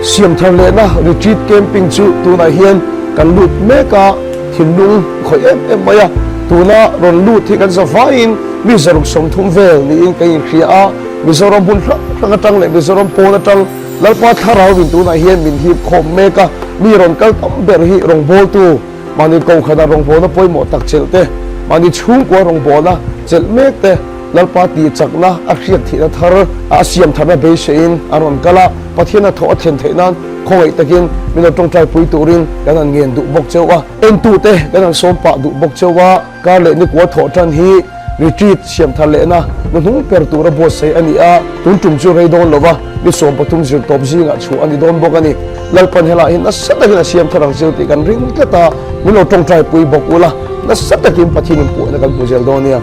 Siamthar lehna Retreat Camping chu tunah hian kan lut mek a, thinlung khawih em em mai a. Tuna rawn lut hi kan zavaiin mi 130 vel niin kan inhria a, Mizoram hmun hrang hrang atang leh Mizoram pawn atang Lalpa Thlarau in tunah hian min hip khawm mek a, mi rawn kal tam ber hi rawngbawltu, mahni kohhrana rawngbawlna pawimawh tak chelh te, mahni chhungkua rawngbawlna chelh mek te, Lalpa tih chakna a hriat theihna thar a siam tharna beiseiin an rawn kal a, Pathian a thawh a thlen theih nan khawngaih takin min lo tawngtai pui turin kan han ngen duh bawk cheu a, entute kan han sawm pah duh bawk cheu a, kar leh nikua thawh tan hi retreat siam thar lehna hnuhnung per tura buatsaih a ni a, tun tum chu rei dawn lova ni 13 zirtawp zingah chhuah a ni dawn bawk a ni. Lalpan helai hi nasa takin a siam thar ang cheu tih kan ring tlat a, min lo tawngtai pui bawk ula, nasa takin Pathian inpuahna kan hmu zel dawn nia.